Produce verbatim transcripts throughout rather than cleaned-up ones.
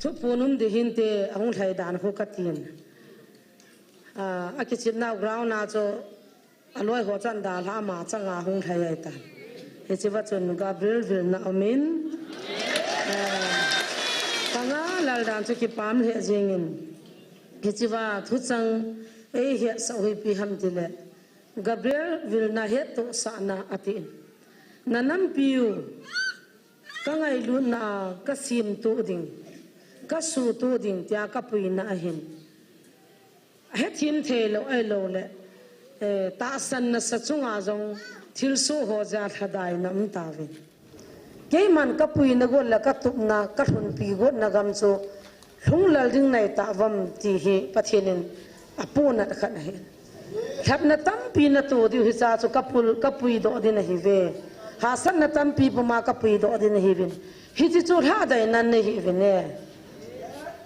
Thuphon um ding hinte, ahung lhai dan khu katin. Ah, akichepnau ground a chu aloi ho chan dalha ama changa hung lhai ahitan. Hichea chun Gabriel vilna umin, ah, kanga lal dan chu kipah lheh jingin. Hichea thucheng eihetsah u hi ipi ham tile, Gabriel vilna hettohsahna atin. Na nampiu, ka ngailutna a ka simtoh ding, ka sutoh ding tia ka puina ahin. Hethem theilou ahilouleh, eh, tahsan nasa chunga jong thilsoh ho jeh a lhadaina umtauvin. Keiman ka puina got le ka tupna, ka lhunpi gotna gam chu lhunglel ding nahi tauvam ti hi Pathen in apohnat khat ahi. Lhatna tampi natoh diu hiche chu ka pul, ka puidoh ding ahiuve. Hahsatna tampi puma ka puidoh ding ahiuvin. Hiche chu lhadaina nei hiuvin e.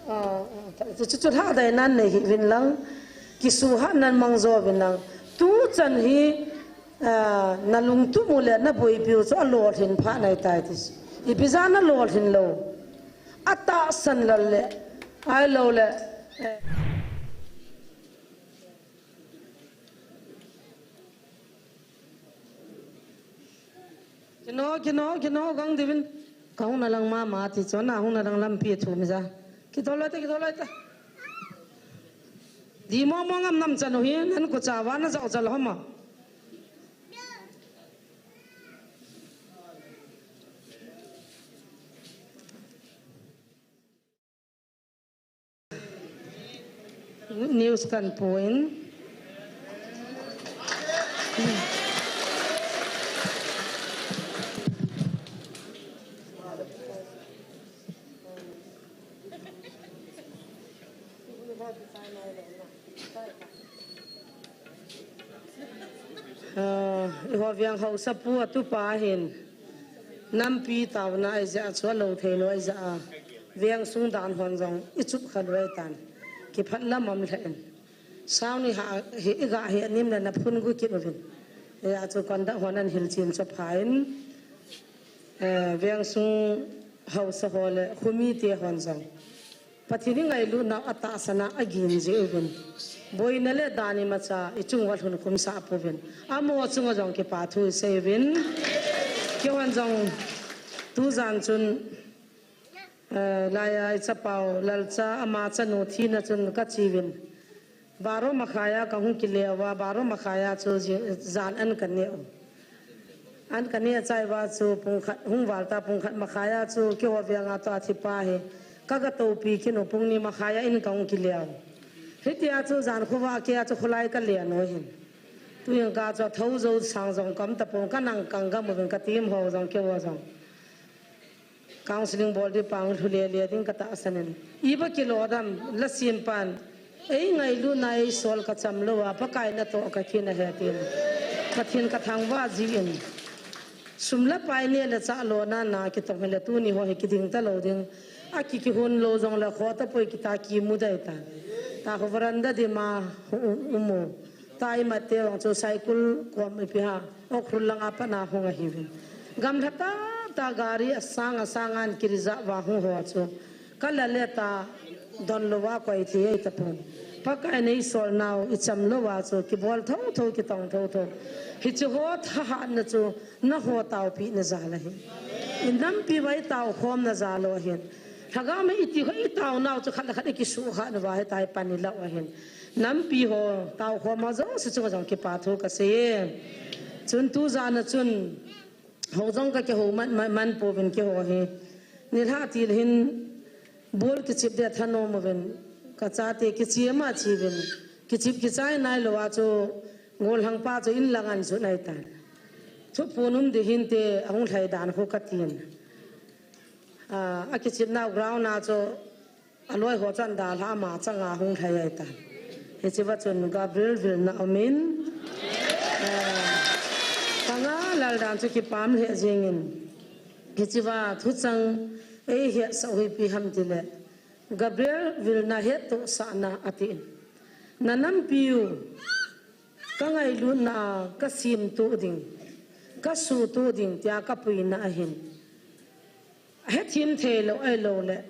Ah, ah, hiche chu lhadaina nei hiuvin lang. Kisuhhatna mang jouvin lang. Tuchan hi, ah, na lungtup u le na boipiu chu alolhin phat nahitai ti. Ipi jeh a nalolhin lou? Atahsan lel le, ahilouleh, eh. Kino, kino, kino, gang diuvin. Ka hung na lang mama ti chu, na hung na lang lampi thum ja. Kithol loi ta, kithol loi ta. Di mo mo ngam nam chan u hi, nan ko cha va na jao cha lo ma. News kan puin. Ah, eiho veng haosapu atupa hin nampi taona ahi jeh a chu alou thei lou ahi jeh a, veng sung dan hon jong ichup kha lou ahitan. Kiphat lam um lheh in. Sang ni ha, hi, iga hi anim le na phun gu kit uvin. Hijeh a chu conduct hon ahin hilchen chop pha in, eh, veng sung haosa ho le khomite hon jong Pathen i ngailutna a tahsan a agin jeh uvin. Boina le dan imacha ichung uva lhun khum sah pouvin. Amaho chunga jong kipa thu isei uvin. Keihon jong tujan chun, eh, laiya ichapau, lalcha, ama chanu thina chun kache uvin. Baro makhai a kahung kile uva, baro makhai a chu ji-, jan an kaneh u. An kaneh chai uva chu pung khat, hung val ta pung khat makhai a chu keiho veng a tua thipa hi kaga toupi kit u, pung ni makhai a in kahung kile u. Hitia chu jan khovah a kei a chu kholai kalen u ahin. Tuin ka chu thou jou sang jong kaum tapon, kanang kang gam uvin katim ho jong keiho jong. Counseling bol ding pang lhu lele ding katahsan in. Iba kilou dam, la simpan. Ei ngailutna eisol kacham lou a, Pakai natoh kakhin ahi tin. Pathen kathangvah jin. Sum le pai neh le chah lona na kitong hile tuni ho hi kiding talou ding. Aki kihon lou jongle kho tapoi kita kimu dai ta. Taho veranda dima u-, umu. Taimat te vang chu Saikul kom ipi ha, Ukhrul langa pat a hung ahiuvin. Gamlha tah tah gari asang asang a ki reserve a hung ho chu. Kala le ta don louva koi thei tapon. Pakai in eisol nau icham louva chu kibol thotho kitong thotho. Hiche ho thahatna chu naho taopina jal ahi. I nampi uva itao khomna jal u ahin. Lhagao me iti kho itao nau chu khat le khat ikisuhhat nauva hitia hi pan ilah u ahin. Nampi ho, tao khom ho jouse chunga jong kipa thu kasei e. Chun tujan a chun, hou jong kakihou man, man, man pouvin keiho hi. Nilhah til hin, ball kichep ding thanom uvin, kachate kichep ma chep uvin, kichep kichai nailou a chu, gollhang pa chu in lang ahin jot ahitan. Thuphon um ding hinte, ahung lhai dan khu katin. Ah, akichepnau ground a chu, aloi ho chan dalha ama changa hung lhai ahitan. Hichea chun Gabriel vilna umin, eh, kanga lal dan chu kipah lheh jingin. Hichea thucheng eihetsah u hi ipi ham tile, Gabriel vilna hettohsahna atin. Na nampiu, ka ngailutna a ka simtoh ding, ka sutoh ding tia ka puina ahin. Hethem theilou ahilouleh,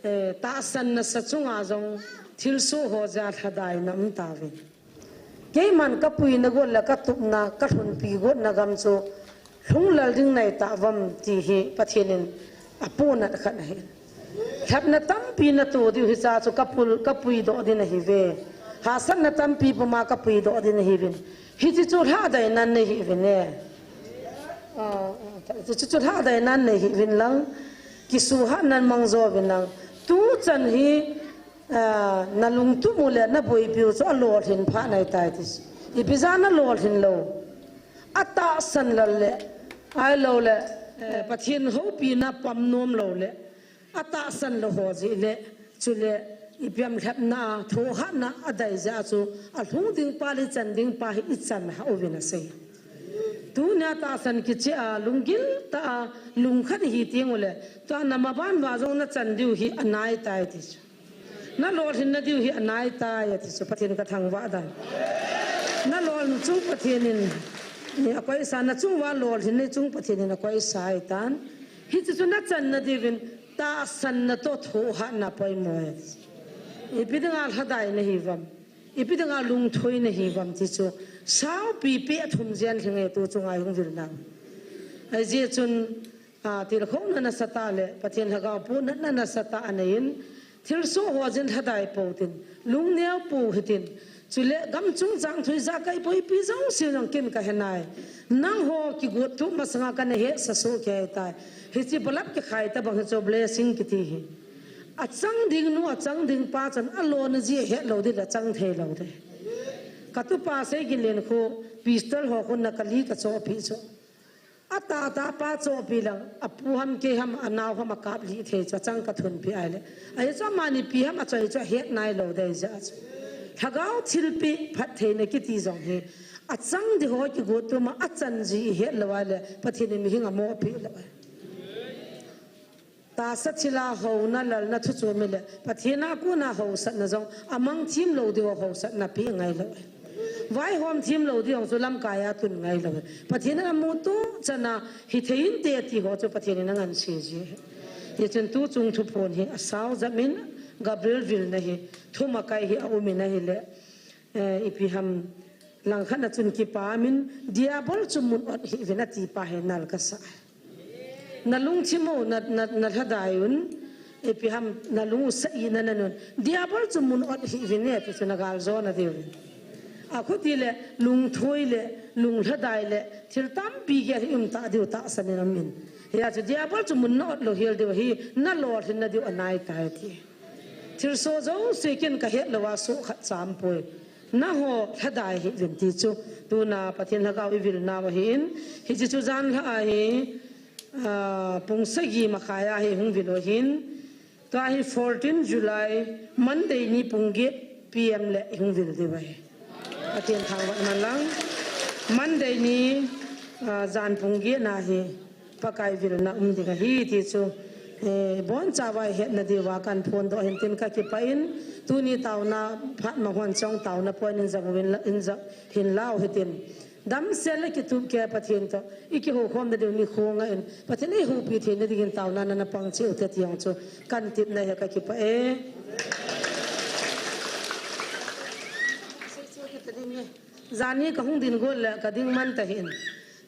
Eh, tahsan nasa chunga jong thilsoh ho jeh a lhadaina um tauve. Keiman ka puina got le ka tupna, ka lhunpi gotna gam chu lhunglel ding nai tauvam ti hi Pathen in apohnat khat ahi. Lhepna tampi nato diu hiche a chu ka pul, ka puidoh ding ahiuve. Hahsatna tampi puma ka puidoh ding ahiuvin. Hiche chu lhadaina nei hih uvin e. Ah, ah, hiche chu lhadaina nei hih uvin lang. Kisuhatna mang jo uvin lang. Tuchan hi, ah, nalungtup u le naboipiu chu alolhin phat nai tai ti. Ipi jeh a nalolhin lou. Atahsan lou le, ahilou le, eh, Pathen houpina pom nom lou le. Atahsan lou ho jeh le, chule ipi ham lhepna, thohhatna adei jeh a chu, alhung ding pa le chan ding pa hi ichan hah uvin asei. Tunia tahsan kicheh a, lunggil tah a, lungkhat hi teng u le, tua namaban uva jong nachan diu hi anai tai ti chu. Nalolhinna diu hi anai tai ati chu, Pathen ka thangvah dan. Nalolna chung Pathen in, eh, akoisa, nachung uva lolhinna chung Pathen in akoisa ahitan. Hiche chu nachanna diuvin, tahsanna toh thohhatna poimo e. Ipi dinga lhadai nahiuvam. Ipi dinga lungthoi nahiuvam ti chu. Saupi peh thum jen lhing e tu chunga hung vil nau. Ahijeh chun, ah, tilkhouna nasatah le, Pathen lhagao pohnatna nasatah anei in, thilsoh ho jin lhadai pou tin, lungneo pou hitin, Chule gam chungchang thu ijakai boipi jouse jong ken kahe nai. Nangho kigot tup masanga kana hetsah soh kei tai. Hiche bulb kikhai tabang hi chu blessing kiti hi. Achang ding nu, achang ding pa chun alona jeh ahet lou ding le achang thei lou ding. Katupa Seigin len khu pistol ho khu na kali kachohpi chu. Atah tah pa chohpi lang, apu ham kei ham, anao ham akaplih thei chu, achang kathunpi ahile. Ahi chu amani ipi ham achoi chu ahet nai lou ding ahi jeh chu. Lhagao thilpeh phattheina kiti jong hi, achang ding ho kigot tuma achan ji ihet lou ahile, Pathen in mihem amohpeh lou ahi. Tahsa thilha houna lalna thu chu um le, Pathen a kona hausatna jong, amang thim lou ding ho hausatna peh ngai lou ahi. Vaihom thim lou ding ho chu lamkai a tun ngai lou ahi. Pathen in amu tuchan a hithei inte ti ho chu Pathen in angansei ji ahi. Hichun tuchung thuphon hi asao jep in Gabriel vilna hi thumakai hi aum in ahile, eh, ipi ham langkhat na chun kipa min Diabol chu mun ot hih uvin ati pa hi nal kasa. Nalungthim u, na, na, nalhadai un, ipi ham nalung u sa ina nanun. Diabol chu mun ot hih uvin e, ti chu nagaljona diu. Akhuti le, lungthoi le, lunglhadai le, thil tampi gel hi um ta diu tahsan in aum in. Hia chu Diabol chu mun na ot lou hel diu hi, nalolhinna diu anai tai ti. Thilsoh jouse ken kahet lou a soh khat cha um poi. Nangho lhadai hih uvin ti chu. Tuna Pathen lhagao ivil nau ahin. Hiche chu janhi ahi, ah, pung sagi makhai a hi hung vil u ahin. Tua hi fourteen July, Monday ni pung get P M le hung vil diu ahi. Pathen thangvah man lang. Monday ni, ah, jan pung get na hi. Pakai vilna um ding ahi ti chu, eh, boncha vai hetna diuva kan phondoh hin tin kakipah in, tuni taona phat ma hon chong taona point in jang uvin la, in jang hin lau hitin. Damsel le kitup kei Pathen toh, ikihou khom na diu nikho ngah in, Pathen in eihoupi theina dingin taona nana pang cheh u te ti jong chu, kan tipna hi kakipah e. Janhi kahung ding got le kading man tahih in.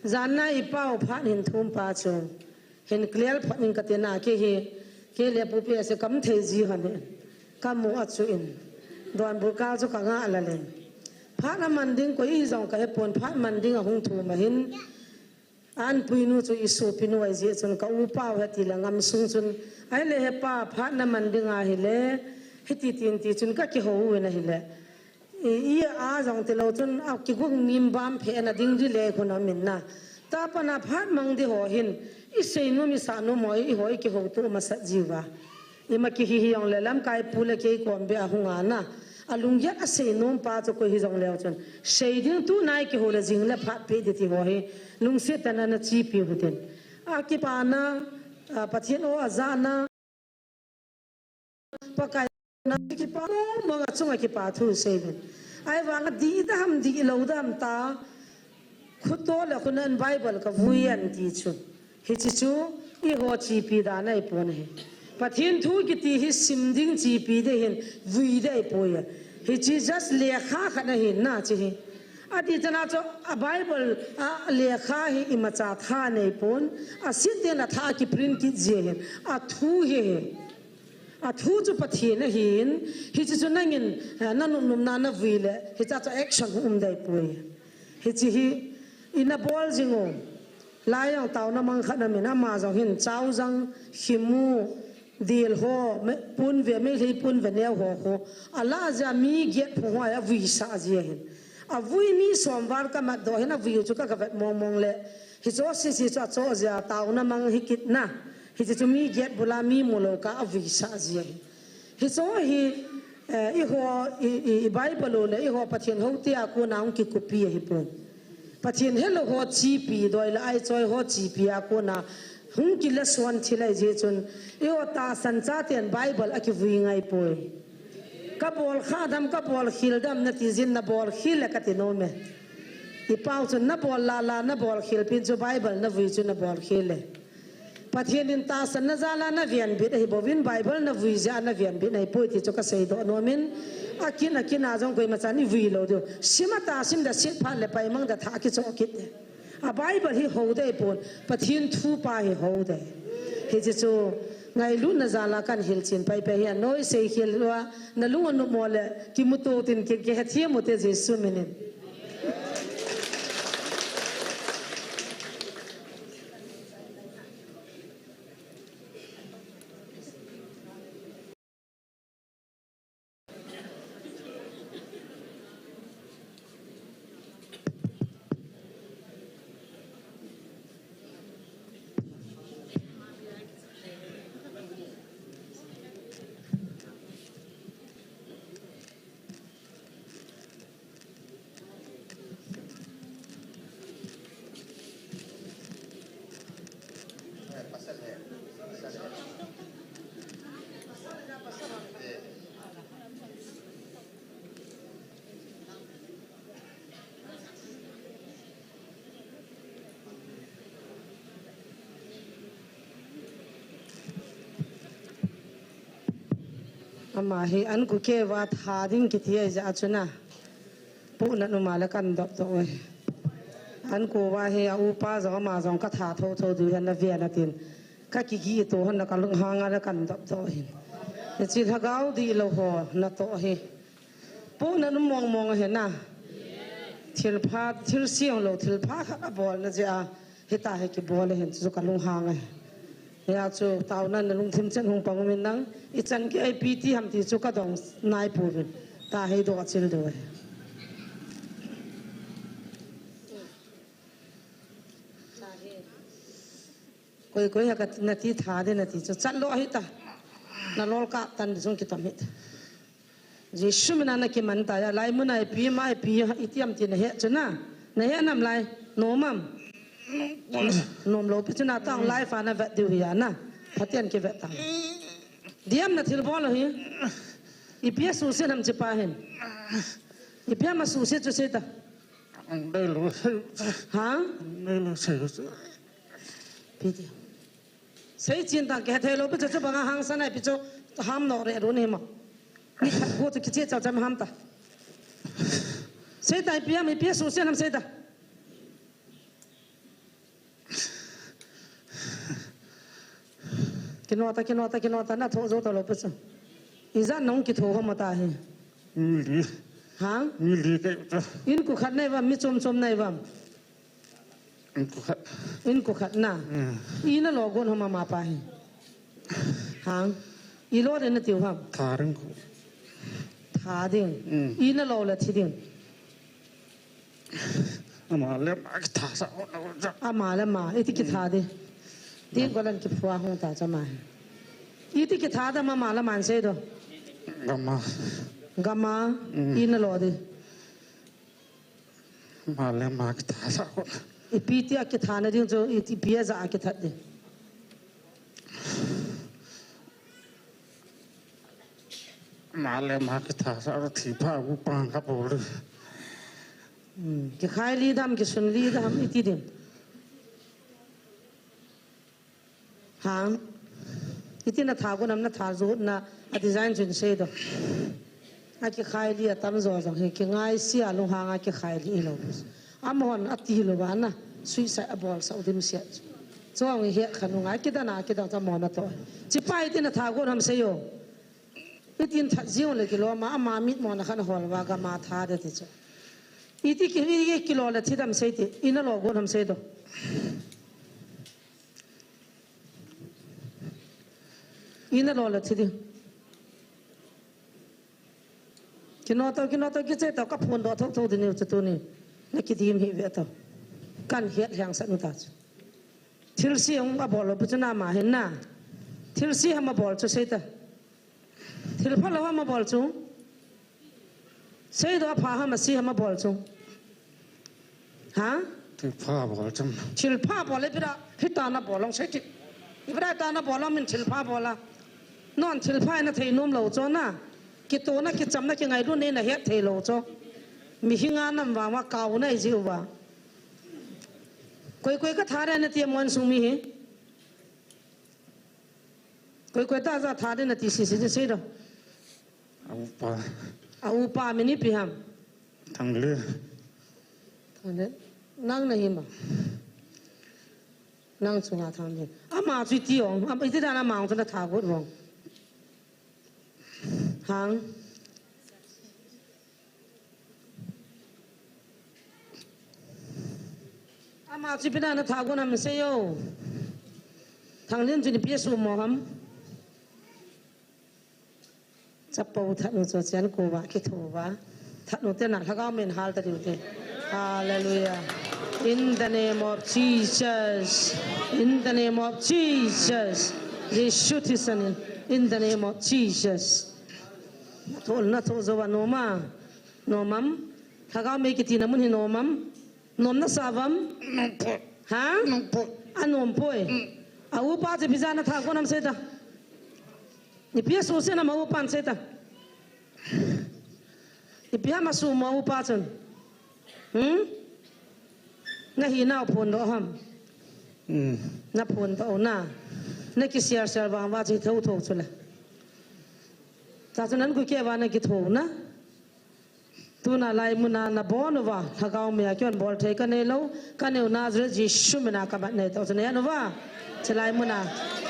Janna ipau phat hin thum pa chu. Hin clear phat in katina kei hi. Kei le Pu P S kam thei ji hon hin. Kamu a chu in. Donbuk kal chu kangah lal in. Phat aman ding koi jong kahepon phat man ding ahung thum ahin. Anpuinu chu isopinu ahi jeh chun ka upau heti le ngam sung chun. Ahile hepa phat naman ding ahile. Hiti tin ti chun kakihou in ahile. I, i a jong tilou chun, a kigung mim bam phe na ding di le khun amin na. Tapan a phat mang di ho hin, isei nom, isah nom ho, i ho, ikihouto masat jiuva. Ima kihi hi jong le lamkai pu le kei kom be ahung a na. Alunggel a sei nom pa chu koi hi jong leu chun. Sei ding tuna ikihou le jing le phat pe di ti ho hi. Lungset tah in ana chepi u hitin. Akipana, a, Pathen o ajana. Pakai na kipa mong mong a chunga kipa thu sei uvin. Ahivang a dih dam, dih lou dam ta. Khuto le khunan Bible kavui an ti chu. Hiche chu, eiho chepi dan ahi pon ahi. Pathen thu kiti hi sim ding chipi dei hin vui dei poi. Hiche just lekha khat ahin na chi hi. Ati chana chu a Bible a lekha hi imacha tha nei pon. A sit den a tha ki print kit ji hin. A thu hi hi. A thu chu Pathen ahin. Hiche chu nangin, eh, na nopnop na na vui le. Hicha chu action um dei poi. Hiche hi ina bol jing u. Lai jong taona mang khat na min ama jong hin chaojang, khimu, dil ho, me-, pun ve, meilhei pun ve neo ho ho. Ala jia mi get phu ho a vui sa jia hin. A vui mi som val ka mat do hin a vui u chu ka ka vet mong mong le. Hicho sisi chu a cho jia taona mang hi kit na. Hiche chu mi get bula mi mu lo ka a vui sa jia hin. Hicho hi, eh, i ho, i, i, i Bible u le i ho Pathen ho te a kona hung kikupi ahi pon. Pathen helou ho chipi, doi le ai choi ho chipi a kona hung kile suan thil ahi jeh chun, i ho tahsan chaten Bible a kivui ngai poi. Ka bol kha dam, ka bol khel dam na ti jin na bol khel le ka ti nom e. I pau chun na bol la la, na bol khel pin chu Bible na vui chu na bol khel le. Pathen in tahsan na jal a na venbit ahi bouvin Bible na vui jeh a na venbit ahi poi ti chu ka seidoh nom in, a kin a kin a jong koima chan i vui lou diu. Sim a ta sim da sit phat le pai mang da tha kichoh kit e. A Bible hi hou dei pon, Pathen thu pa hi hou dei. Hiche chu ngailutna jal a kan hilchen pai pai hi a noi sei khel lou a, na lung a nop mo le kimuto tin ki, kihethem u te Jesu min in. Ama hi an ku keva tha ding kiti ahi jeh a chu na. Pu na nu ma le kan dop to e. An ku va hi a upa jong ama jong ka tha tho tho diu hi na ve na tin. Ka kigi to hon na ka lunghang a le kan dop to hin. Hiche lhagao dihlou ho na to hi. Pu na nu mong mong ahi na. Thil pha, thil siang lou, thil pha khat a bol na jeh a. Hita hi kibol ahin chu ka lunghang ahi. Hia chu taona na lungthim chen hung pang um in nang. I chan ki I P T ham ti chu ka dong nai pouvin. Ta hei doh chil diu ahi. Koi koi ha ka na ti tha de na ti chu chat lou ahi ta. Na lol ka tan jong kitom hi ta. Jesu mina na kiman ta ya, lai muna ipi ma ipi itiam ti na he chu na. Na he nam lai, nom am. Nom lou pi chu na tang lai fa na vet diu hi ya na. Pathen kivet ta. Diam na thil bol hi. Ipi a susia nam chi pa hin. Ipi a ma susia chu sei ta. Ang dei lou sei. Ha? Ang dei lou sei. Pi ti. Sei chin ta kihethei lou pi chu chu banga hangsan ai pi chu ham nok re ru ni ma. Ni khat ko chu kiche chau cham ham ta. Sei ta ipi a mi pi a susia nam sei ta. Kino ta, kino ta, kino ta, na tho jou ta lou pi chu. Ijat nong kitho ho ma ta hi. Mi li. Ha? Mi li kei ta. In ku khat nei vam, mi chom chom nei vam. In ku khat. In ku khat na. Mm. I na lo gon ho ma ma pa hi. Hang. I lo de na tiu ham. Tha ding ku. Tha ding. Mm. I na lo le thi ding. Ama le ama kitha sa. Ama le ama. Iti kitha de. Ding ko lan kiphua hung ta cha ma hi. Iti kitha da ma ma le man sei do. Gama. Gama. Mm. I na lo de. Ama le ama kitha sa ko. Ipi ti a kitha na ding chu, ipi a ja a kitha ding. Ama le ama kitha sa ro thi pha u pang ka bol. Hmm, kikhai li dam, kisun li dam, iti ding. Hang. Iti na tha gon ham, na tha jot na a design chun sei do. A kikhai li a tam jo jong hi, kingai sia lunghang a kikhai li lo. Amahon ati lo ba na, suicide a bol sa u dim sia. Chuang hi khan u ngai kidang a kidang ta mo na to. Chi pa iti na tha gon ham sei o. Itin that jiu le kilo ma ama mit mo na khan hol wa ga ma tha de ti chu. Iti ki, i kilo le thi dam sei ti, ina lo gon ham sei do. Ina lo le thi di. Kino to, kino to, kiche to, ka phun do tho tho di ni u chu tu ni. Na kidim hi ve to. Kan hiat hiang sa nu ta chu. Thil si hung a bol lo pu chu na ma hin na. Thil si ham a bol chu sei ta. Thil pha lo ham a bol chu. Sei do a pha ham a si ham a bol chu. Ha? Thil pha bol chu. Thil pha bol le pira hita na bol long sei ti. Ibra ta na bol long min thil pha bol a. Non thil pha na thei nom lo chu na. Kito na kicham na kingai lu ne na het thei lo chu. Mi hi nga nam wa ma kau na i ji u wa. Koi koi ka tha re na ti mon sung mi hi. Koi koi ta ja tha de na ti si si de sei do. A upa. A upa mi ni pi ham. Thang le. Thang le. Nang na hi ma. Nang chu nga thang le. Ama chu ti ong. Ama iti da na ma ong chu na tha got vong. Hang. Ama chu ipi na na tha gon ham sei o. Thang lin chu ni pi su mo ham. Chapo that nu chu chian ko wa ki tho wa. That nu te na lhagao min hal ta diu te. Hallelujah. In the name of Jesus. In the name of Jesus. Jesu Christ in, in the name of Jesus. Na tho, na tho jo wa no ma. Nom am. Lhagao mei kiti na mun hi nom am. Nom na sa vam. Nom po. Ha? Nom po. A nom poi. Mm. A upa chu ipi ja na tha gon ham sei ta. Ipi a su se na ma upa sei ta. Ipi ham a su ma upa chun. Hmm? Na hi nau phun do ham. Mm. Na phun do na. Na ki share share vang va chi tho tho chu le. Ta chu nan ku ke va na ki tho na. Tuna lai muna na bon uva, lhagao mei a kion bol thei ka nei lo, ka neu Nazareth Jesu mina ka mat nei to, chu nei an uva. Chilai muna,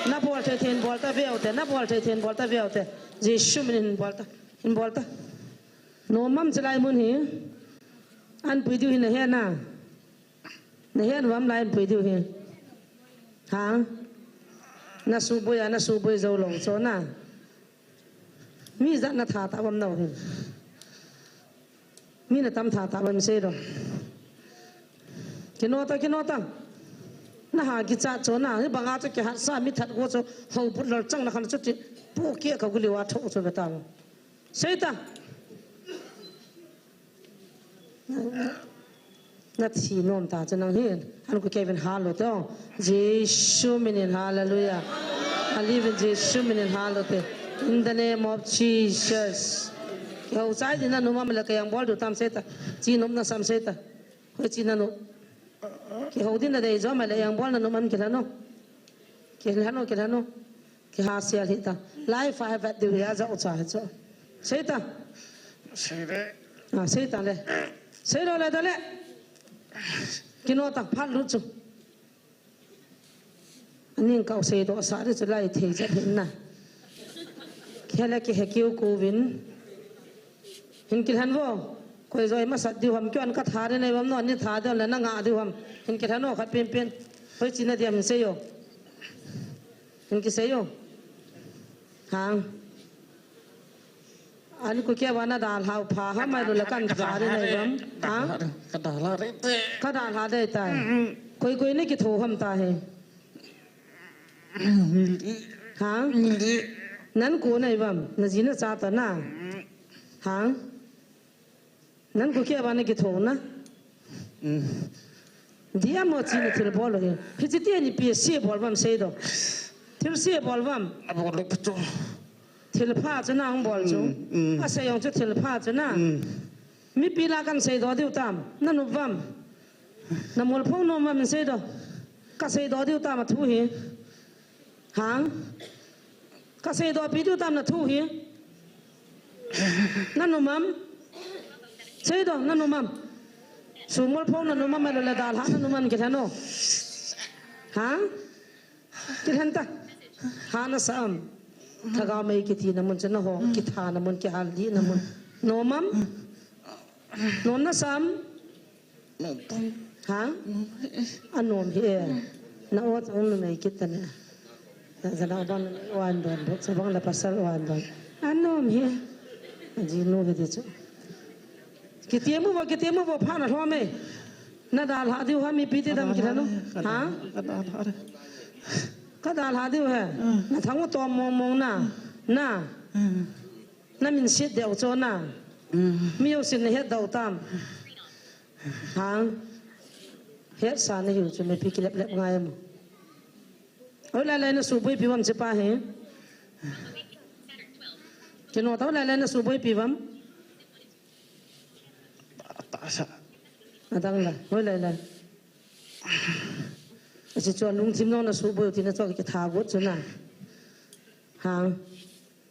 na bol thei thei in bol ta veu te, na bol thei thei in bol ta veu te, Jesu min in bol ta, in bol ta. Nom am chilai mun hi, an pui diu hi na he na. Na he an vam lai an pui diu hi. Ha? Na su boi a, na su boi zo lo, cho na. Mi jat na tha ta vam nau hi. Mi na tam tha ta vam sei do. Kino ta, kino ta. Na ha ki cha cho na, hi banga cho ki hat sa mi that go cho, hau but lal chang na khan cho ti. Pu ki ka guli wa tho cho beta. Sei ta. Na thi nom ta chu nang hin. An ku kevin halo to. Jesu minin hallelujah. I live in Jesu minin halo te. In the name of Jesus. Kihou chai din na numa mala kayang bol du tam sei ta. Chi nom na sam sei ta. Hoi chi na no. Kihou din na dei jo mala yang bol na nom an kilano. Kilano, kilano. Kiha sial hita. Life a vet diu hi a jao cha hi chu. Sei ta. Sei le. Ah, sei ta le. Sei lo le ta le. Kino ta phat lut chu. Aning kau sei do sa ri chu lai thei chat hin na. Khele ki he kiu ku vin. Hin kilhan vo. Koi joi masat diu ham kion ka tha ri nei vam no ni tha diu le na nga diu ham. Hin kilhan o khat pin pin. Hoi chi na diam sei yo. Hin kisei u. Hang. An ku kia vana dal hau pha ha mai lo la kan pha de nei bam. Ha? Ka dal ha de te. Ka dal ha de ta. Mm, mm. Koi koi ne ki tho ham ta he. Mm, mm. Ha? Mm, mm. Nan ku nei bam. Na ji na cha ta na. Mm. Ha? Nan ku kia vana ki tho na. Mm. Dia mo chi na thil bol lo hi. Hi chi ti ni pi si bol vam sei do. Thil si bol vam. A bol lo chu. Thil pha chu na ang bol chu. Mm, mm. A sei yong chu thil pha chu na. Mm. Mi pi la kan sei do diu tam. Na nu vam. Na mol phong nom vam sei do. Ka sei do diu tam a thu hi. Hang. Kasei doh pi diu tam na thu hi. Na nom am? Sei doh, na nom am? Sumol pho na nom am, lo le dalha na nom am, kilhen o. Ha? Kilhen ta. Ha na sa am? Thagau mei kiti na mun chu na ho, kitha na mun, kihal di na mun. Nom am? Nom na sa am? Nom pon. Ha? Nom. A nom hi e. Na o chang numei kit ta ne. Na jana ban o an don bo. Chabang la pasal o an don. A nom hi e. A jinu hi di chu. Kiti mu bo, kiti mu bo, pha na lhom e. Na dalha diu ham, mipi te dam kilhen o. Ha? Ka dalha re. Ka dalha diu he. Mm. Na thang u tom mong mong na. Na. Mm. Na min sit deu cho na. Mm. Mi u sin na het dau tam. Hang. Hetsa na hiu chu mipi kilep lep ngai mo. Hoilai lai na suboi pi vam che pa he. Kino ta hoilai lai na suboi pi vam. Ta sa. Adang la. Hoilai lai. Achi chuan lungthim nong na suboi u tina chu kitha got chu na. Hang.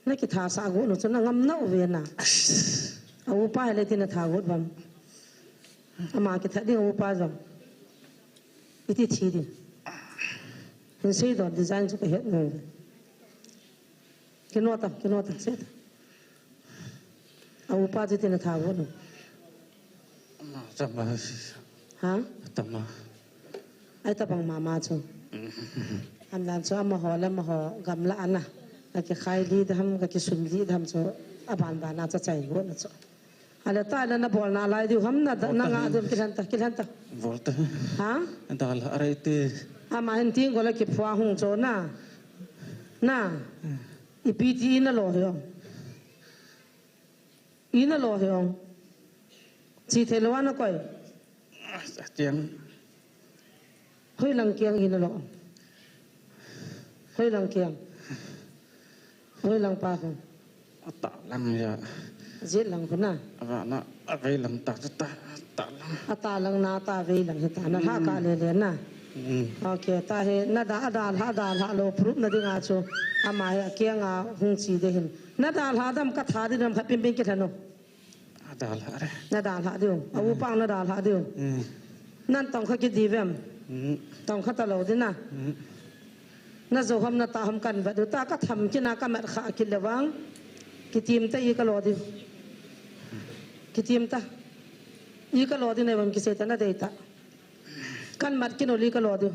Na kitha sa got nu chu na ngam nau ve na. A upa he le tina tha got vam. Ama kitha ding a upa jong. Iti thi ding. Hin sei don design chu ka het nau ve. Kino ta, kino ta, sei ta. A upa chu tina tha got nu. Ama chama. Ha? Tama. Ai tabang mama chu. Mm. An dan chu amaho le amaho gamla ana. Ka kikhai li dam, ka kisun li dam chu aban ban a chu chai got na chu. Ale ta le na bol na lai diu ham na, na nga diu kilhen ta, kilhen ta. Bol ta. Ha? Dalha re te. Ama hin ting ko le kiphua hung chu na. Na. Mm. Ipi ti na lo hi o. Ina lo he ong. Chi thei lo ana koi. Tiang. Hoi lang kiang ina lo. Hoi lang kiang. Hoi lang pa ho. Ata lang ya. Zet lang ho na. Ava na, avei lang ta, ta, ta lang. Ata lang na, ta vei lang he ta na, ha ka le le na. Mm. Okay, ta he, na da, ada, ha da, ha lo, proof na ding a chu. Ama he, a kiang a, hung chi de hin. Na dalha dam ka tha di dam kha pin pin kilhen o. A dalha re. Na dalha diu. A upa na dalha diu. Mm. Nan tong kha kidi vem. Mm. Tong kha ta lo di na. Mm. Na jo ham na ta ham kan va diu ta ka tham kina ka mat kha kile vang. Kitim ta i ka lo diu. Kitim ta. I ka lo di na vang kisei ta na dei ta. Kan mat kino li ka lo diu.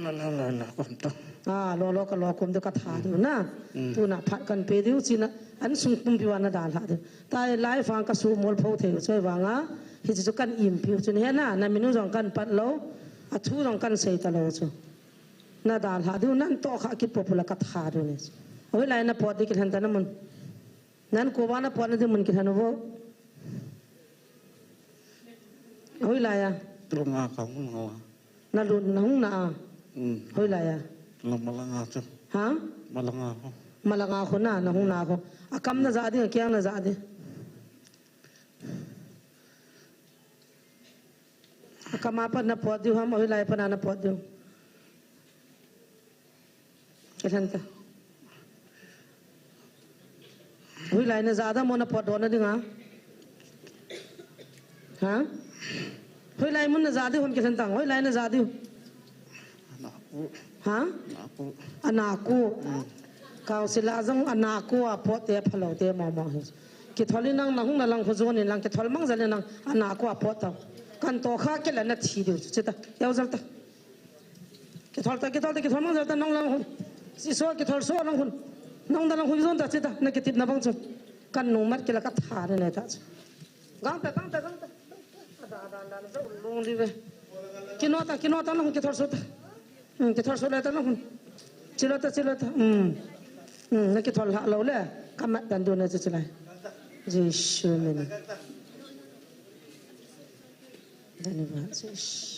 La, la, la, la, kom ta. Ah, lo, lo, ka lo, kom de ka tha diu na. Mm. Tuna phat kan pe diu, china, an sung pumpi vana dalha diu. Ta lai vang ka sumol pho thei, choi vanga, hichi chu kan impi u chu ni he na, na minu jong kan pat lo, a thu jong kan sei ta lo chu. Na dalha diu, nan to kha kit popula ka tha diu ni. Hoilai na pot di kilhen ta na mun. Nan ko vana pot na di mun kilhen vo. Hoilai a. Tulunga ka hung na. Na lun na hung na a. Mm. Hoilai a. Lang malanga chu. Ha? Malanga ho. Malanga ho na, na hung na ho. A kam na ja di, a kiang na ja di. A kam a pat na pot diu ham, hoilai pat na na pot diu. Kilhen ta. Hoilai na ja da mo na pot do na dinga. Ha? Hoilai mun na ja di hon kilhen tang. Hoilai na ja di. Anaku. Ha? Anaku. Anaku. Mm. Kau sila jong anaku a pot te phalo te mo mo hi. Kithol in nang na hung na lang khu jun in lang kithol mang jal in nang anaku a pot ta. Kan to kha kila na thi diu chu ta. Yau jal ta. Kithol ta, kithol ta, kithol mang jal ta, nong lang hun. Si so, kithol so lang hun. Nong da lang hun zon ta, si ta, na kitip na bang chu. Kan nung mat kila ka tha ne ne ta chu. Gang ta, gang ta, gang ta. Da, da, da, da, lung li ve. Kino ta, kino ta lang hun, kithol so ta. Hmm, kithol so le ta lang hun. Chilo ta, chilo ta. Hmm. Hmm, na kithol ha lo le. Ka mat dan du ne chu chu lai. Jesu min. Dani ba, jesu.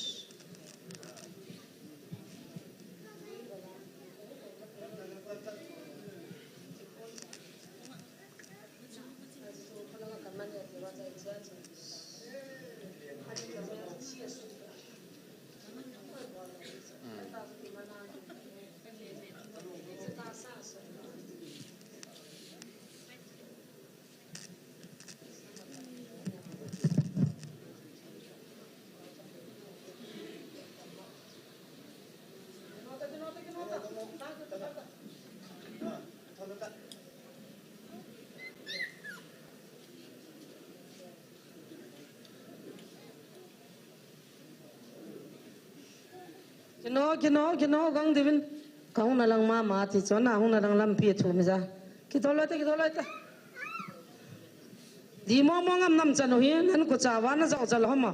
Kino, kino, kino, gang divin. Kahung na lang mama ti chu, na hung na lang lampi thu mi ja. Kidol loi ta, kidol loi ta. Di mo mo ngam nam chan u hi, nan ku cha wa na jao cha lo ma.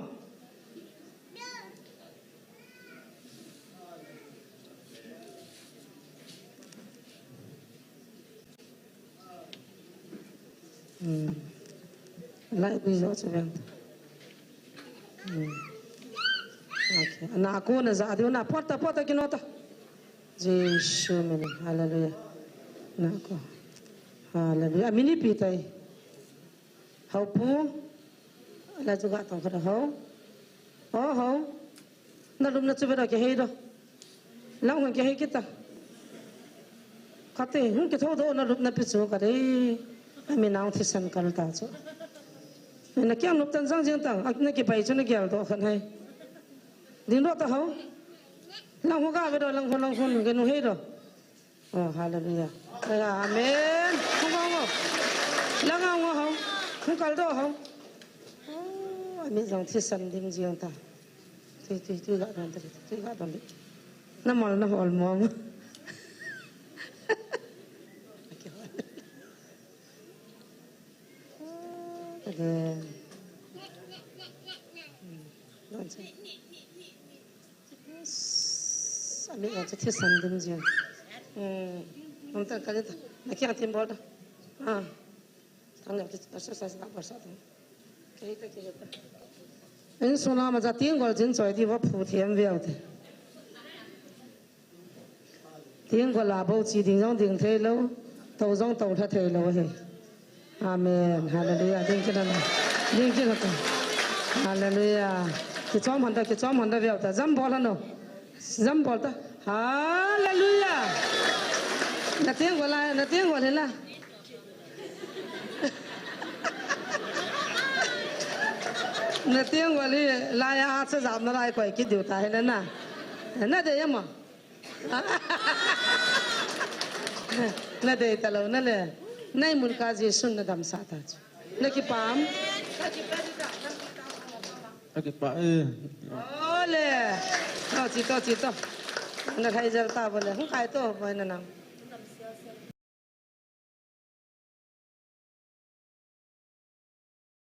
Hmm. Lai kui jo chu veng. Hmm. Okay. Na ko na ja diu na pota pota kino ta. Jesu min. Hallelujah. Na ko. Hallelujah. Amini pi tai. Hau pu. Ala chu ga tong kha hau. Oh hau. Na lum na chu ve do ke hei do. Lang hung ke hei kita. Kate, hung ke tho do na lum na pi chu ka dei. Ami nang thi san kal ta chu. Na kiang lup tan jang jing tang, ak na ki pai chu na gial do khan hai. Ding do ta hau. Lang hung ga ve do, lang hung, lang hung ke nu hei do. Oh, hallelujah. Amen. Hung hung hung. Lang hung hung. Hung kal do hung. Oh, ami jong thi san ding jing ta. Tui, tui, tui ga don, tui, tui ga don. Na mal na hol mo. Amen. Don sa. Ami a chu thi san ding jing. Hmm. Hung ta ka ta. Na kiang thim bol ta. Ah. Tang le exercise da bol sa ta. Ke ta ke ta. In suna ma ja ting gol jin choi di va phu thiam viau te. Ting gol a bo chi ding jong ding thei lo. To jong to tha thei lo he. Amen. Hallelujah. Ding kit na. Ding kit na. Hallelujah. Kichom hon ta, kichom hon ta viau ta. Jam bol hano. Jam bol ta. Hallelujah. Na ting gol a, na ting gol he la. Na ting gol hi lai a cha jam na lai koi kit diu ta he na na. Na dei ama. Na dei ta lo na le. Nai mun ka Jesu na dam sa ta chu. Na kipam. Ka kipa e. Ole. To chi to chi to. Na khai jal ta bole. Hung kai to boi na nang.